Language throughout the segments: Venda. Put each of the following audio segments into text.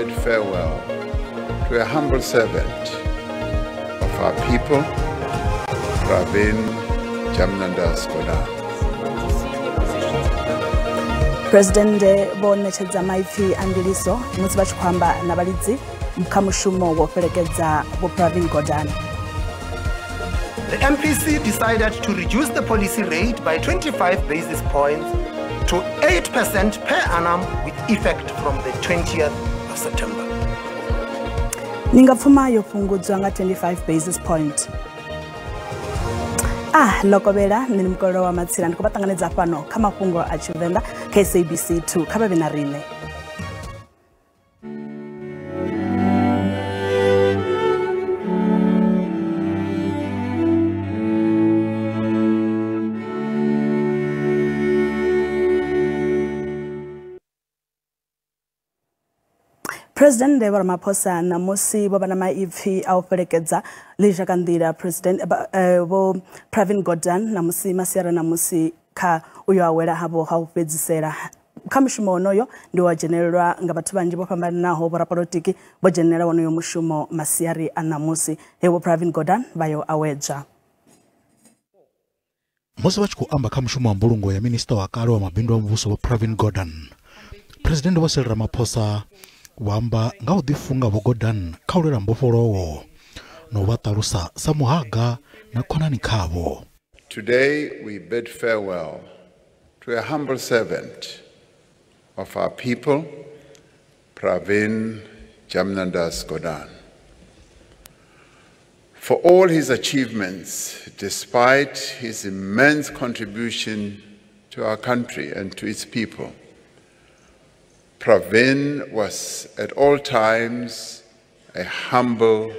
bid farewell to a humble servant of our people, Pravin Jamnadas Gordhan. Presidente vho ṋetshedza maipfi a ndiliso musi vha tshi khou amba na vhalidzi kha mushumo wo fhelekedza Vho Pravin Gordhan. The MPC decided to reduce the policy rate by 25 basis points to 8% per annum with effect from the 20th of September. Ningapfuma yo fhungudzwa nga 25 basis point. Lokovhela nṋe ndi Mukololo wa Matsila, ndi khou vha ṱanganedza fhano kha mafhungo a Tshivenḓa kha SABC 2 kha vha vhe na riṋe. President Vho Ramaphosa ṋamusi vho vha na maipfi a u fhelekedza ḽizhakanḓila President Vho Pravin Gordhan ṋamusi masiari ṋamusi kha uyo awela havho ha u fhedzisela. Kha mushumo wonoyo ndi wa dzhenelelwa nga vhathu vhanzhi vho fhambananaho, vhorapolotiki vho dzhenelela wonoyo mushumo masiari a ṋamusi. He Vho Pravin Gordhan vha yo awedzwa. Musi vha tshi khou amba kha mushumo wa mbulungo ya minista wa kale wa mabindu a muvhuso Vho Pravin Gordhan, President Vho Cyril Ramaphosa vho amba nga u ḓifunga Vho Gordhan kha u lwela mbofholowo na u vha ṱalusa sa muhaga na khonani khavho. Today we bid farewell to a humble servant of our people, Pravin Jamnadas Gordhan. For all his achievements, despite his immense contribution to our country and to its people, Pravin was at all times a humble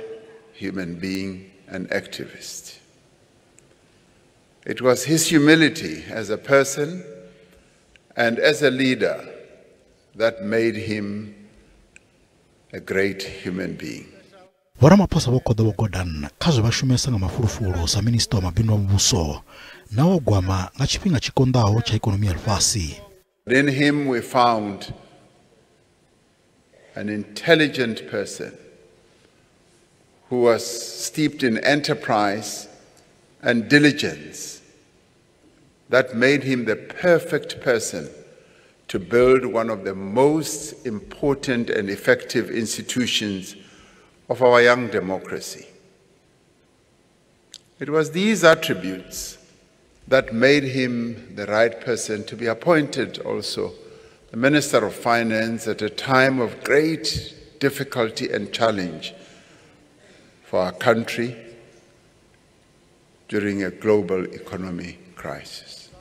human being and activist. It was his humility as a person and as a leader that made him a great human being. Vho Ramaphosa vho khoḓa Vho Gordhan kha zwe vha shumesa nga mafulufulu sa minista wa mabindu a muvhuso na wa gwama nga tshifhinga tshi konḓaho tsha ikonomi ya ḽifhasi. In him we found an intelligent person who was steeped in enterprise and diligence that made him the perfect person to build one of the most important and effective institutions of our young democracy. It was these attributes that made him the right person to be appointed also the Minister of Finance at a time of great difficulty and challenge for our country during a global economic crisis.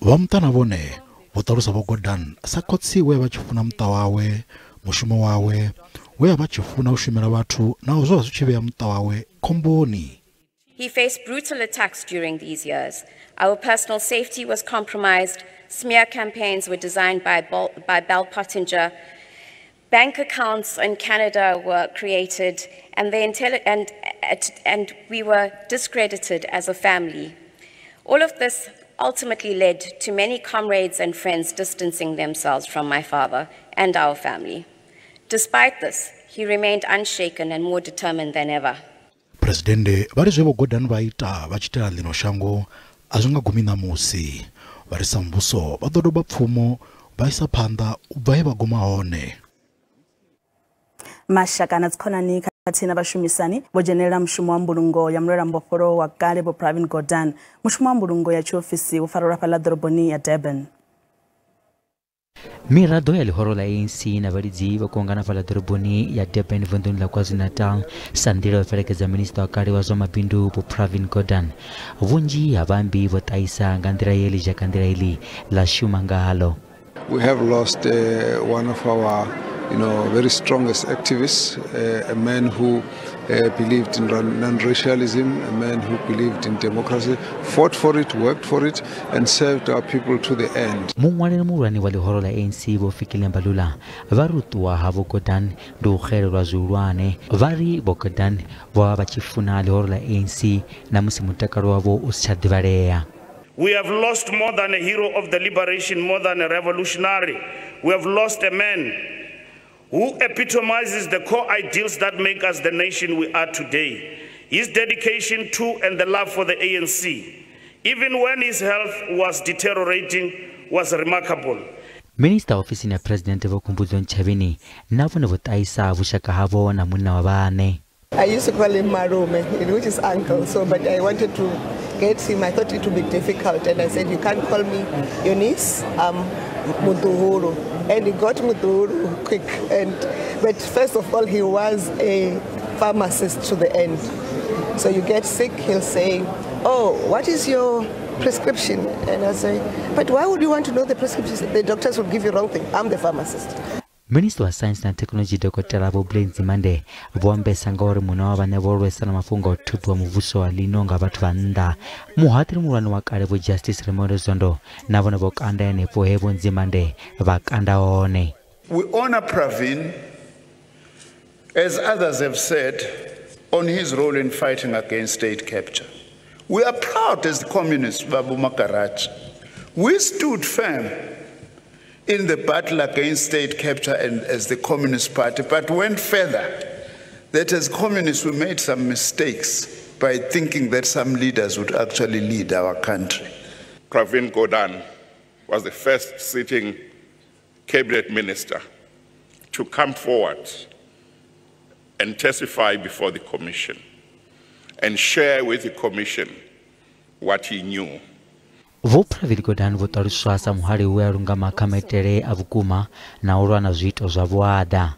Vha muṱa na vhone vho ṱalusa Vho Gordhan sa khotsi we vha tshi funa muṱa wawe, mushumo wawe, we vha tshi funa u shumela vhathu naho zwo vha zwi tshi vhea muṱa wawe khomboni. He faced brutal attacks during these years. Our personal safety was compromised. Smear campaigns were designed by Bell Pottinger. Bank accounts in Canada were created, and, and we were discredited as a family. All of this ultimately led to many comrades and friends distancing themselves from my father and our family. Despite this, he remained unshaken and more determined than ever. Presidente vha ri zwe Vho Gordhan vha ita vha tshi itela ḽino shango a zwi nga gumi ṋamusi. Vha ri sa muvhuso vha ḓo doba pfumo vha isa phanḓa u bva he vha guma hone. Mashaka na dzikhonani khathihi na vhashumisani vho dzhenelela mushumo wa mbulungo ya mulwela mbofholowo wa kale Vho Pravin Gordhan. Mushumo wa mbulungo ya tshiofisi wo farelwa fhaḽa ḓoroboni ya Durban. Miraḓo ya ḽihoro ḽa ANC na vhalidzi vho kuvhangana fhaḽa ḓoroboni ya Durban vunḓuni ḽa KwaZulu-Natal sa nḓila ya u fhelekedza minista wa kale wa zwa mabindu Vho Pravin Gordhan. Vhunzhi ha vhaambi vho ṱahisa nga nḓila ye ḽizhakanḓila iḽi ḽa shuma ngalo. We have lost one of our very strongest activists, a man who believed in non-racialism, a man who believed in democracy, fought for it, worked for it, and served our people to the end. Muṅwaleli muhulwane wa ḽihoro ḽa ANC Vho Fikile Mbalula vha ri u ṱuwa ha Vho Gordhan ndi u xelelwa zwihulwane. Vha ri Vho Gordhan vho vha vha tshi funa ḽihoro ḽa ANC na musi mutakalo wavho u si tsha ḓivhalea. We have lost more than a hero of the liberation, more than a revolutionary. We have lost a man who epitomizes the core ideals that make us the nation we are today. His dedication to and the love for the ANC, even when his health was deteriorating, was remarkable. Minister ofisini ya President Vho Khumbudzo Ntshavheni na vhone vho ṱahisa vhushaka havho na munna wa vhane. I used to call him Marume, which is uncle, so but I wanted to get him. I thought it would be difficult, and I said, you can't call me your niece, Muduhuru. And he got Muduhuru quick. But first of all, he was a pharmacist to the end. So you get sick, he'll say, oh, what is your prescription? And I say, but why would you want to know the prescription? The doctors will give you wrong thing. I'm the pharmacist. Minister wa Science na Technology Dr. Vho Blade Nzimande vho ambesa nga uri munna wa vhane vho lwesa na mafhungo a u thubiwa muvhuso wa lino nga vhathu vha nnḓa. Muhaṱuli muhulwane wa kale Vho Justice Raimondo Zondo na vhone vho kanda henefho he Vho Nzimande vha kanda hone. We honor Pravin, as others have said, on his role in fighting against state capture. We are proud as the communists, Babu Makaraj. We stood firm in the battle against state capture and as the Communist Party, but went further, that as communists we made some mistakes by thinking that some leaders would actually lead our country. Pravin Gordhan was the first sitting cabinet minister to come forward and testify before the commission and share with the commission what he knew. Vho Pravin Gordhan vho ṱaluswa sa muhali we a lungama kha maitele a vhukuma na u lwa na zwiito zwa vhuaḓa.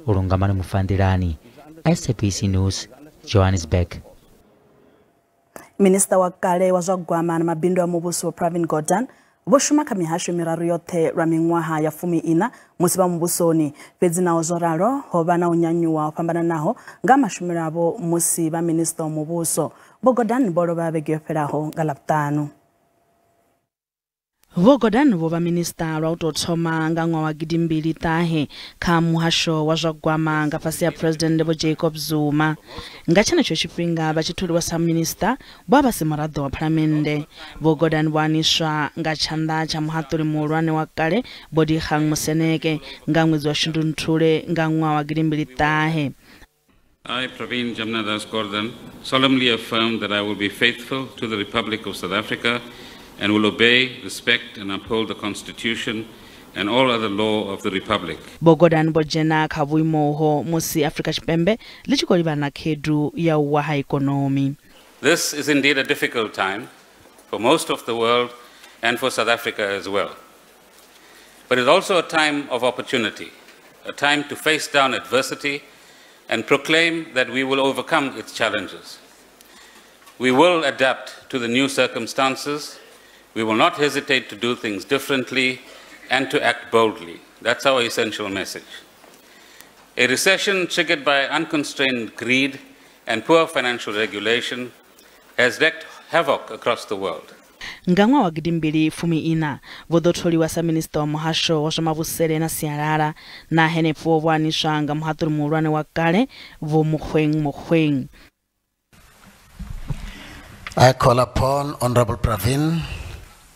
U lungamani Mufanḓilani, SABC News, Johannesburg. Minista wa kale wa zwa gwama na mabindu a muvhuso Pravin Gordhan vho shuma kha mihasho miraru yoṱhe lwa miṅwaha ya 14 musi vha muvhusoni. Fhedzi naho zwo ralo ho vha na u nyanyuwa ho fhambananaho nga mashumele avho musi vha minista wa muvhuso. Vho Gordhan vho lovha vhege yo fhelaho nga Ḽavhuṱanu. Vho Gordhan vho vha minista lwa u tou thoma nga ṅwaha wa 2009 kha muhasho wa zwa gwama nga fhasi ha President Vho Jacob Zuma. Nga tshenetsho tshifhinga vha tshi tholiwa sa minista vho vha si muraḓo wa phalamennde. Vho Gordhan vho aniswa nga tshanḓa tsha muhaṱuli muhulwane wa kale Vho Dikgang Moseneke nga ṅwedzi wa Shundunthule nga ṅwaha wa 2009. I, Pravin Jamnadas Gordhan, solemnly affirm that I will be faithful to the Republic of South Africa and will obey, respect, and uphold the Constitution and all other law of the Republic. Vho Gordhan vho dzhena kha vhuimo uho musi Afrika Tshipembe ḽi tshi khou livhana khaedu ya u wa ha ikonomi. This is indeed a difficult time for most of the world and for South Africa as well. But it's also a time of opportunity, a time to face down adversity and proclaim that we will overcome its challenges. We will adapt to the new circumstances. We will not hesitate to do things differently and to act boldly. That's our essential message. A recession triggered by unconstrained greed and poor financial regulation has wreaked havoc across the world. Nga ṅwaha wa 2014 vho ḓo tholiwa sa minista wa muhasho wa zwa mavhusele na sialala na henefho vho aniswa nga muhaṱuli muhulwane wa kale Vho Mogoeng Mogoeng. I call upon Honorable Pravin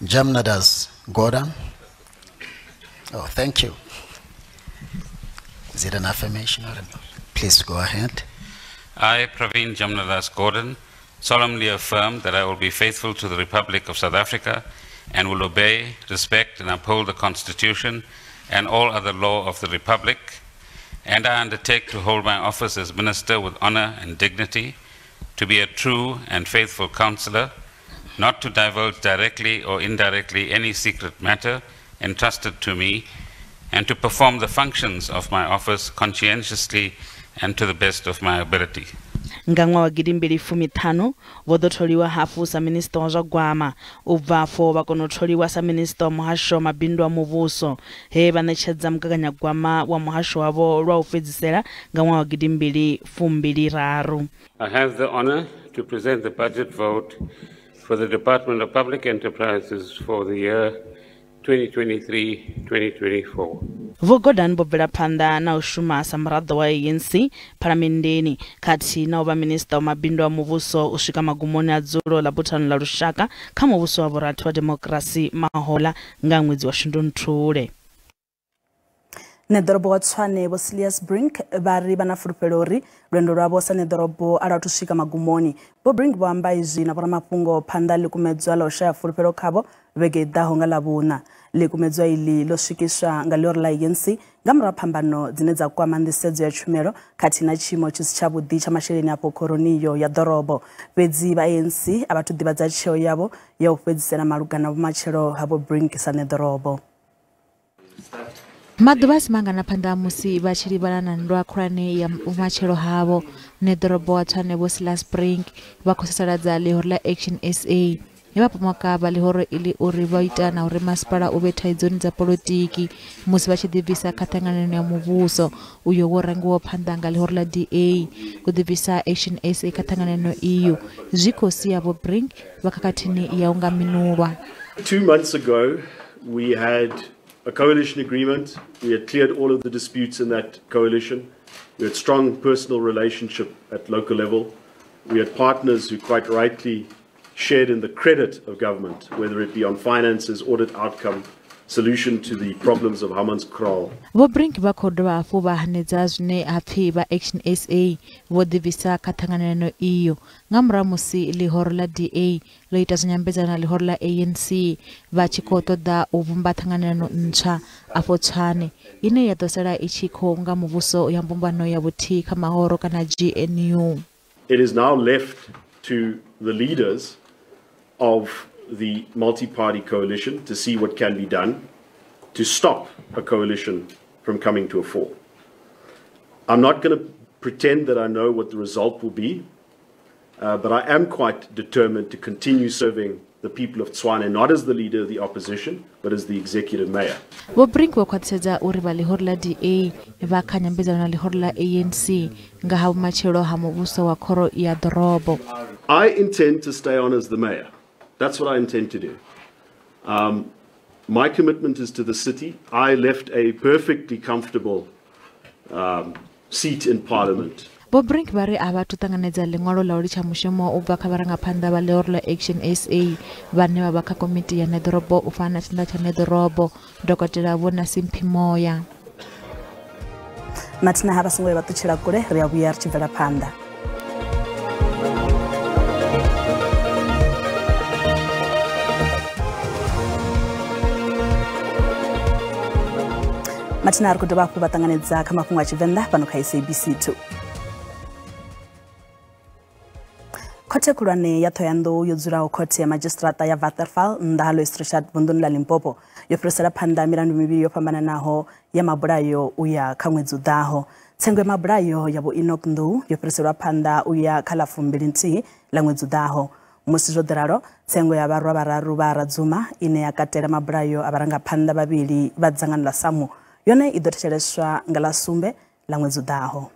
Jamnadas Gordhan. Oh, thank you. Is it an affirmation? Please go ahead. I, Pravin Jamnadas Gordhan, solemnly affirm that I will be faithful to the Republic of South Africa and will obey, respect, and uphold the Constitution and all other law of the Republic, and I undertake to hold my office as minister with honor and dignity, to be a true and faithful counselor, not to divulge directly or indirectly any secret matter entrusted to me, and to perform the functions of my office conscientiously and to the best of my ability. Nga ṅwaha wa 2015 vho ḓo tholiwa hafhu sa minista wa zwa gwama. U bva afho vha kona u tholiwa sa minista wa muhasho wa mabindu a muvhuso, he vha ṋetshedza mugaganyagwama wa muhasho wavho lwa u fhedzisela nga ṅwaha wa 2023. I have the honor to present the budget vote for the Department of Public Enterprises for the year 2023-2024. Vho Gordhan vho bvela phanḓa na u shuma sa muraḓo wa ANC phalamenndeni khathihi na u vha minista wa mabindu a muvhuso u swika magumoni a dzulo ḽa buthano ḽa lushaka kha muvhuso wa vhurathu wa demokirasi mahola nga ṅwedzi wa Shundunthule. Ṋeḓorobo wa Tshwane Vho Cilliers Brink vha ri vha na fulufhelo uri lwendo lwavho sa ṋeḓorobo a lwa thu swika magumoni. Vho Brink vho amba izwi na vhoramafhungo phanḓa ḽikumedzwa ḽa u shaya fulufhelo khavho vhege i ḓaho nga Ḽavhuṋa. Ḽikumedzwa iḽi ḽo swikiswa nga ḽihoro ḽa ANC nga murahu phambano dzine dza kwama nḓisedzo ya tshumelo khathihi na tshiimo tshi si tshavhuḓi tsha masheleni afho khoroni iyo ya ḓorobo. Fhedzi vha ANC a vha thu ḓivhadza tsheo yavho ya u fhedzisela malugana na vhumatshelo ha Vho Brink sa ṋeḓorobo. Maḓuvha a si mangana phanḓa musi vha tshi livhana na nndwa khulwane ya vhumatshelo havho, ṋeḓorobo wa Tshwane Vho Cilliers Brink vha khou sasaladza ḽihoro ḽa Action SA. He vha pomoka vha ḽihoro iḽi uri vho ita na uri masipala u vhe thaidzoni dza polotiki musi vha tshi ḓibvisa kha ṱhanganelano ya muvhuso uyo wo rangiwaho phanḓa nga ḽihoro ḽa DA. U ḓibvisa Action SA kha ṱhanganelano iyo zwi khou sia Vho Brink vha khakhathini ya u nga minulwa. 2 months ago we had a coalition agreement. We had cleared all of the disputes in that coalition. We had strong personal relationship at local level. We had partners who quite rightly shared in the credit of government, whether it be on finances, audit outcome, solution to the problems of Hammanskraal. Vho Brink vha khou dovha hafhu vha hanedza zwine ha pfi vha Action SA vho ḓibvisa kha ṱhanganelano iyo nga murahu musi ḽihoro ḽa DA ḽo ita zwinyambedzano na ḽihoro ḽa ANC vha tshi khou ṱoḓa u vhumba ṱhanganelano ntswa afho Tshwane ine ya ḓo sala i tshi khou nga muvhuso ya mbumbano ya vhuthihi kha mahoro kana GNU. It is now left to the leaders of the multi-party coalition to see what can be done to stop a coalition from coming to a fall. I'm not going to pretend that I know what the result will be, but I am quite determined to continue serving the people of Tshwane, not as the leader of the opposition, but as the executive mayor. Vho Brink vho khwaṱhisedza uri vha ḽihoro ḽa DA vha kha nyambedzano na ḽihoro ḽa ANC nga ha vhumatshelo ha muvhuso wa khoro ya ḓorobo. I intend to stay on as the mayor. That's what I intend to do. My commitment is to the city. I left a perfectly comfortable seat in Parliament. Vho Brink vha ri a vha thu ṱanganedza ḽiṅwalo ḽa u litsha mushumo u bva kha vharangaphanḓa vha ḽihoro ḽa Action SA vhane vha vha kha komiti ya ṋeḓorobo u fana na tshanḓa tsha ṋeḓorobo Dokotela Vho Nasimphi Moya. Mathina ha vha songo vha ṱutshela kule, ri a vhuya ri tshi bvela phanḓa. Mathina ri khou dovha hafhu vha ṱanganedza kha mafhungo a Tshivenḓa fhano kha SABC 2. Khothe khulwane ya Thohoyandou yo dzulaho khothe ya madzhisiṱiraṱa ya Waterval nnḓa ha Louis Trichardt vunduni ḽa Limpopo yo fhirisela phanḓa milandu mivhili yo fhambananaho ya mabulayo u ya kha ṅwedzi u ḓaho. Tsengo ya mabulayo ya Vho Enoch Ndou yo fhiriselwa phanḓa u ya kha ḽa 21 ḽa ṅwedzi u ḓaho. Musi zwo ḓiralo, tsengo ya vharwa vhararu vha Radzuma ine ya katela mabulayo a vharangaphanḓa vhavhili vha dzangano ḽa SAMU yone i ḓo thetsheleswa nga ḽa 7 ḽa ṅwedzi u ḓaho.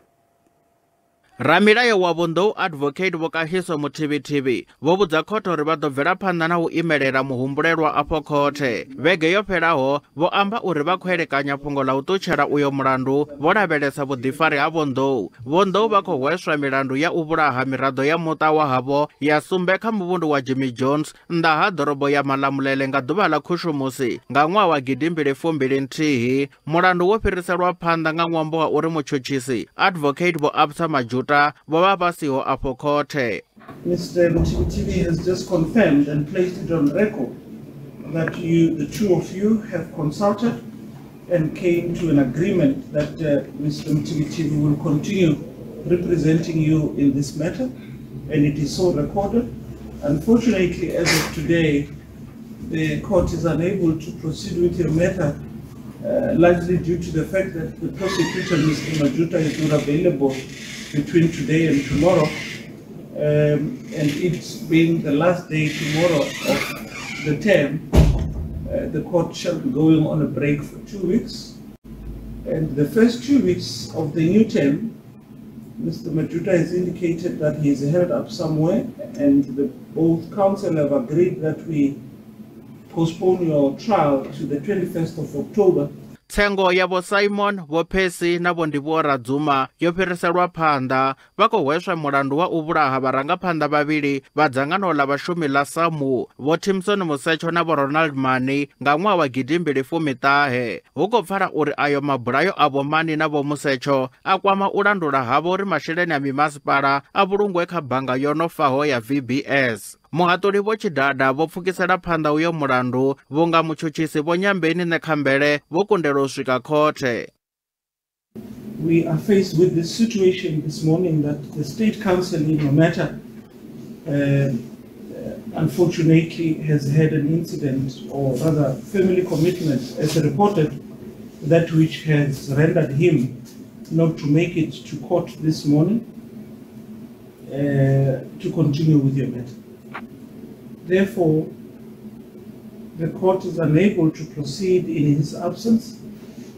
Ramilayo wa Vho Ndou Advocate Vho Kahiso Muthivhithivhi vho vhudza khothe uri vha ḓo bvela phanḓa na u imelela muhumbulelwa afho khothe. Vhege yo fhelaho vho amba uri vha khou elekanya fhungo ḽa u ṱutshela uyo mulandu vho lavhelesa vhuḓifari ha Vho Ndou. Vho Ndou vha khou hweswa milandu ya u vhulaha miraḓo ya muṱa wa havho ya sumbe kha muvhundu wa Jimmy Jones nnḓa ha ḓorobo ya Malamulele nga ḓuvha ḽa Khushumusi nga ṅwaha wa 2021. Mulandu wo fhiriselwa phanḓa nga ṅwambo wa uri mutshutshisi Advocate Vho Absa Majuta vho vha vha siho afho khothe. Mr. Muthivhithivhi has just confirmed and placed it on record that you, the two of you, have consulted and came to an agreement that Mr. Muthivhithivhi will continue representing you in this matter, and it is so recorded. Unfortunately, as of today, the court is unable to proceed with your matter, largely due to the fact that the prosecutor, Mr. Majuta, is not available between today and tomorrow, and it's being the last day tomorrow of the term, the court shall be going on a break for 2 weeks. And the first 2 weeks of the new term, Mr. Majuta has indicated that he is held up somewhere, and the both counsel have agreed that we postpone your trial to the 21st of October. Tsengo ya Vho Simon, Vho Phesi na Vho Ndivhuwo Radzuma yo fhiriselwa phanḓa. Vha khou hweswa mulandu wa u vhulaha vharangaphanḓa vhavhili vha dzangano ḽa vhashumi ḽa SAMU, Vho Timson Musetsho na Vho Ronald Mani nga ṅwaha wa 2019. Hu khou pfala uri ayo mabulayo a Vho Mani na Vho Musetsho a kwama u landula havho uri masheleni a mimasipala a vhulungwe kha bannga yo no faho ya VBS. Muhaṱuli Vho Tshidada vho pfukisela phanḓa uyo mulandu vhunga mutshutshisi Vho Nyambeni Nekhambele vho kundelwa u swika khothe. We are faced with this situation this morning that the State Counsel in your matter unfortunately has had an incident, or rather family commitment as reported, that which has rendered him not to make it to court this morning to continue with your matter. Therefore, the court is unable to proceed in his absence,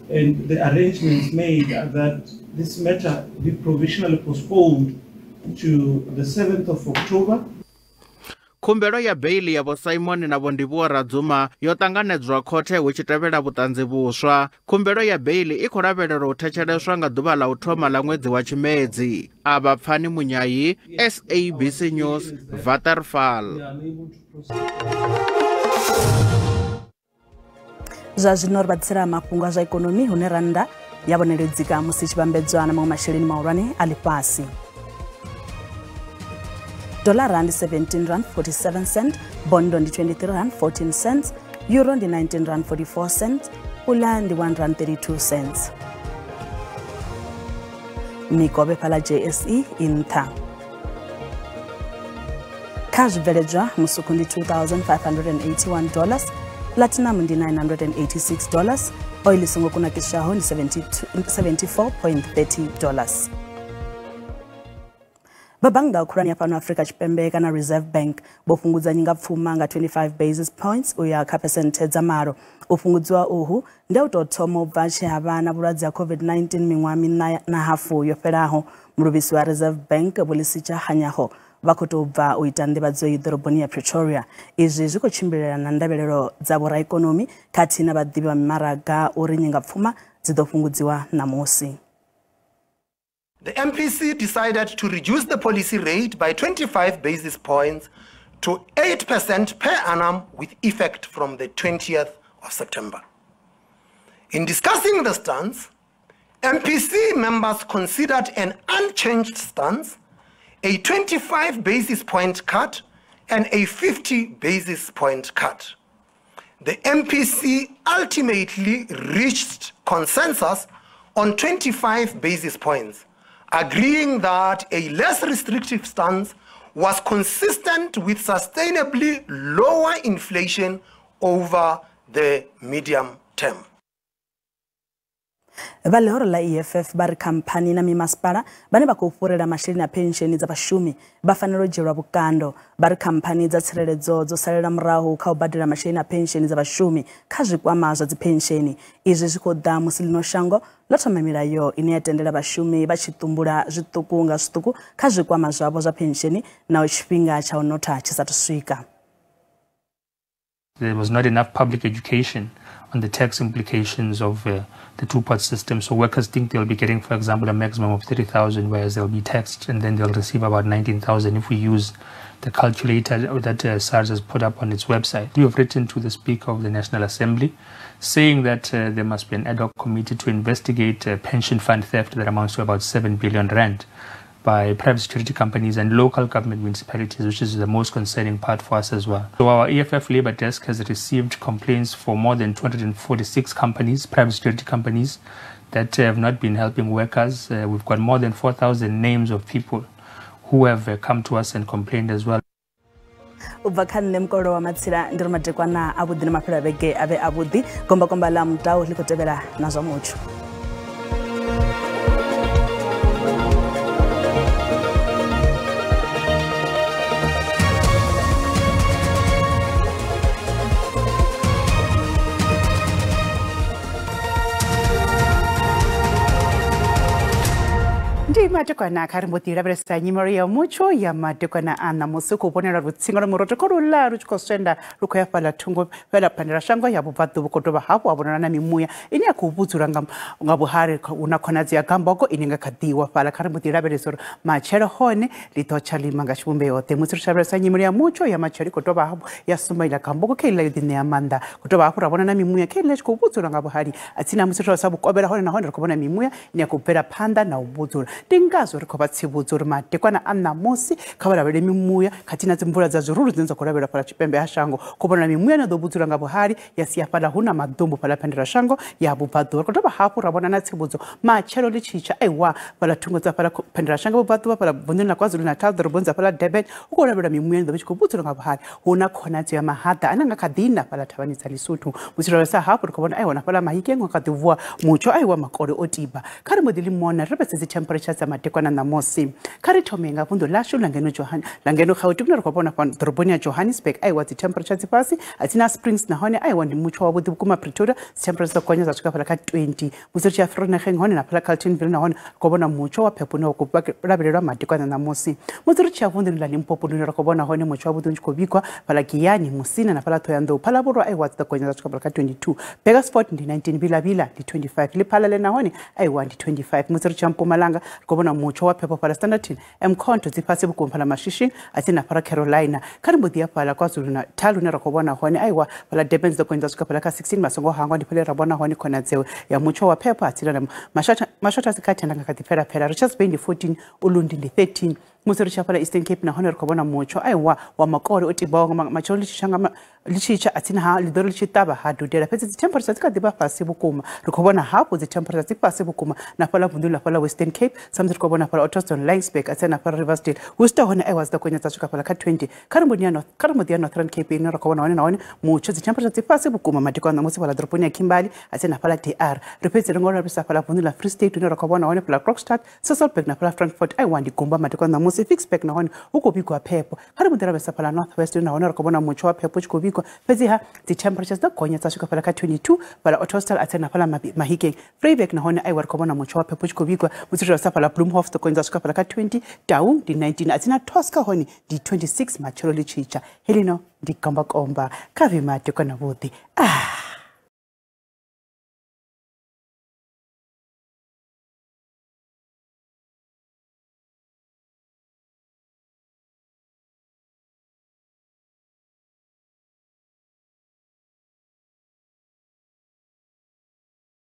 and the arrangements made are that this matter be provisionally postponed to the 7th of October. Khumbelo ya beili ya Vho Simon na Vho Ndivhuwo Radzuma yo ṱanganedzwa khothe hu tshi tevhela vhuṱanzi vhuswa. Khumbelo ya beili i khou lavhelelwa u thetsheleswa nga ḓuvha ḽa u thoma ḽa ṅwedzi wa Tshimedzi. Avha Pfani Munyayi, SABC News, Waterfall. Zwa zwino ri vha ḓisela mafhungo a zwa ikonomi hune rannda ya vhoneledzika musi tshi vhambedzwa na maṅwe masheleni mahulwane a ḽifhasi. Dollar rand 17 rand 47 cent, bondo ndi 23 rand 14 cents, euro ndi 19 rand 44 cents, pula ndi 1 rand 32 cents. Mikovhe fhala JSE i nṱha. Kha zwibveledzwa musuku ndi $2,581, platinum ndi $986, oil i songo kunakiswaho ndi $74.30. Vha bannga khulwane ya fhano Afrika Tshipembe kana Reserve Bank vho fhungudza nyingapfuma nga 25 basis points u ya kha phesenthe dza 8. U fhungudziwa uhu ndi u tou thoma u bva tshe ha vha na vhulwadze ha COVID-19 miṅwaha miṋa na hafu yo fhelaho. Muluvhisi wa Reserve Bank Vho Lesetja Kganyago vha khou tou bva u ita nḓivhadzo iyi ḓoroboni ya Pretoria. Izwi zwi khou tshimbilelana na ndavhelelo dza vhoraikonomi khathihi na vhaḓivhi vha mimaraga uri nyingapfuma dzi ḓo fhungudziwa ṋamusi. The MPC decided to reduce the policy rate by 25 basis points to 8% per annum with effect from the 20th of September. In discussing the stance, MPC members considered an unchanged stance, a 25 basis point cut, and a 50 basis point cut. The MPC ultimately reached consensus on 25 basis points, agreeing that a less restrictive stance was consistent with sustainably lower inflation over the medium term. Vha ḽihoro ḽa EFF vha ri khamphani na mimasipala vhane vha khou fhurela masheleni a pensheni dza vhashumi vha fanela u dzhielwa vhukando. Vha ri khamphani dza tsireledzo dzo salela murahu kha u badela masheleni a pensheni dza vhashumi kha zwikwama zwa dziphensheni. Izwi zwi khou ḓa musi ḽino shango ḽo thoma milayo ine ya tendela vhashumi vha tshi tumbula zwiṱuku nga zwiṱuku kha zwikwama zwavho zwa pensheni na tshifhinga tsha u notha tshi sathu swika. There was not enough public education on the tax implications of the two-part system. So workers think they'll be getting, for example, a maximum of 30,000, whereas they'll be taxed and then they'll receive about 19,000 if we use the calculator that SARS has put up on its website. We have written to the Speaker of the National Assembly saying that there must be an ad hoc committee to investigate pension fund theft that amounts to about 7 billion rand by private security companies and local government municipalities, which is the most concerning part for us as well. So our EFF Labour Desk has received complaints for more than 246 companies, private security companies, that have not been helping workers. We've got more than 4,000 names of people who have come to us and complained as well. U bva kha nṋe Mukolo wa Matsila ndi ri madekwana avhuḓi na mafhelo a vhege avhe avhuḓi. Gombakomba ḽa mutau ḽi khou tevhela na zwa mutsho. Ndi madekwana kha ri mbo ḓi lavhelesa nyimelo ya mutsho ya madekwana a ṋamusi khou vhonela lutsinga lwa murotho kho luḽa lu tshi khou swenda lu khou ya fhaḽa thungo fhaḽa phandela shango ya vhubvaḓuvha khou dovha hafhu ha vhonala na mimuya ine ya khou vhudzula nga vhuhali hu na khonadzeo ya gamboko ine nga kha ḓiwa fhaḽa. Kha ri mbo ḓi lavhelesa uri matshelo hone ḽi ḓo tsha lima nga tshivhumbeo ḓe. Musi ri tshi lavhelesa nyimelo ya mutsho ya matshelo i khou dovha hafhu ya sumba iḽa gamboko kha iḽa yo ḓi ṋea maanḓa, khou dovha hafhu ra vhona na mimuya kha iḽa i tshi khou vhudzula nga vhuhali. A tsini musi ri lavhelesa vhukovhela hone nahone ri khou vhona mimuya ine ya khou bvela phanḓa na u vhudzula. Ndi ngazwo ri khou vha tsivhudza uri madekwana a ṋamusi kha vha lavhelele mimuya khathihi na dzimvula dza zwirulu dzine dza khou lavhelelwa fhaḽa tshipembe ha shango. Khou vhonala mimuya ine ḓo vhudzula nga vhuhali ya sia fhaḽa hu na maḓumbu fhaḽa phendela shango ya vhubvaḓuvha. Ri khou dovha hafhu ra vhona na tsivhudzo matshelo ḽi tshi tsha aiwa fhaḽa thungo dza fhaḽa phendela shango vhubvaḓuvha fhaḽa vunḓuni ḽa KwaZulu-Natal ḓoroboni dza fhaḽa Durban hu khou lavhelelwa mimuya ine ḓo vha tshi khou vhudzula nga vhuhali. Hu na khonadzeo ya mahaḓa ane nga kha ḓi na fhaḽa thavhani dza Lesotho. Musi ro lavhelesa hafhu ri khou vhona aiwa na fhaḽa Mahikeng ho kha ḓi vuwa mutsho aiwa makole o tiba. Kha ri mbo ḓi limona ri vhese dzi temperature dza madekwana ṋamusi. Kha ri thome nga vunḓu ḽashu ḽa ngeno ḽa ngeno Gauteng ri khou vhona fhano ḓoroboni ya Johannesburg aiwa dzi temperature dzi fhasi a tsina Springs nahone aiwa ndi mutsho wavhuḓi vhukuma. Pretoria dzi temperature dza gonya dza swika fhaḽa kha 20. Musi ri tshi ya Vereeniging hone na fhaḽa Carltonville nahone ri khou vhona mutsho wa phepho une wa khou lavhelelwa madekwana ṋamusi. Musi ri tshi ya vunḓuni ḽa Limpopo ri khou vhona hone mutsho wavhuḓi u tshi khou vhigwa fhaḽa Giyani, Musina na fhaḽa Thohoyandou. Phalaborwa aiwa dzi ḓo gonya dza swika fhaḽa kha 22. Burgersfort ndi 19, Vilavila ndi 25, Lephalale nahone aiwa ndi 25. Musi ri tshi ya Mpumalanga ri khou vhona mutsho wa phepho fhaḽa Standerton, Mkhonto dzi fhasi vhukuma fhaḽa Mashishing a tsini na fhaḽa Carolina. Kha ri mbo ḓi ya fhaḽa KwaZulu-Natal hune ra khou vhona hone aiwa fhaḽa Durban dzi ḓo gonya dza swika fhaḽa kha 16. Masongo hangwa ndi fhaḽa ra vhona hone khonadzeo ya mutsho wa phepho a tsini na mashotha a si khathi nga kha ḓi fhela fhela. Richards Bay ndi 14, Ulundi ndi 13. Musi ri tshi ya fhaḽa Eastern Cape nahone ri khou vhona mutsho aiwa wa makole o tibaho nga matshelo ḽi tshi tsha a tsini ha ḽi ḓo ri tshi ṱavha ha dudela, fhedzi dzi temperature dzi kha ḓi vha fhasi vhukuma. Ri khou vhona hafhu dzi temperature dzi fhasi vhukuma na fhaḽa vunḓuni ḽa fhaḽa Western Cape samusi ri khou vhona fhaḽa Ottoston, Laingsburg a tsini na fhaḽa Riversdale. Worcester hone aiwa dzi ḓo gonya dza swika fhaḽa kha 20. Kha ri mbo ḓi ya Northern Cape ine ra khou vhona hone nahone mutsho dzi temperature dzi fhasi vhukuma madekwana ṋamusi fhaḽa ḓoroboni ya Kimberley a tsini na fhaḽa DR. Ri fhedzele ngo lavhelesa fhaḽa vunḓuni ḽa Free State hune ra khou vhona hone fhaḽa Krogstad, Sasolburg na fhaḽa Frankfurt aiwa ndi gumba madekwana ṋamusi. Ficksburg nahone hu khou vhigwa phepho. Kha ri mbo ḓi lavhelesa fhaḽa North West nahone ri khou vhona mutsho wa phepho u tshi khou vhigwa, fhedziha dzi temperatures dza gonya dza swika fhaḽa kha 22 fhaḽa Ottosdal a tsini na fhaḽa Mahikeng. Vryburg nahone aiwa ri khou vhona mutsho wa phepho u tshi khou vhigwa. Musi ri lavhelesa fhaḽa Bloemhof dzi gonya dza swika fhaḽa kha 20, Taung ndi 19, a tsini na Tosca hone ndi 26 matshelo ḽi tshi tsha. Helino ndi kombakomba kha vhe madekwana vhuḓi.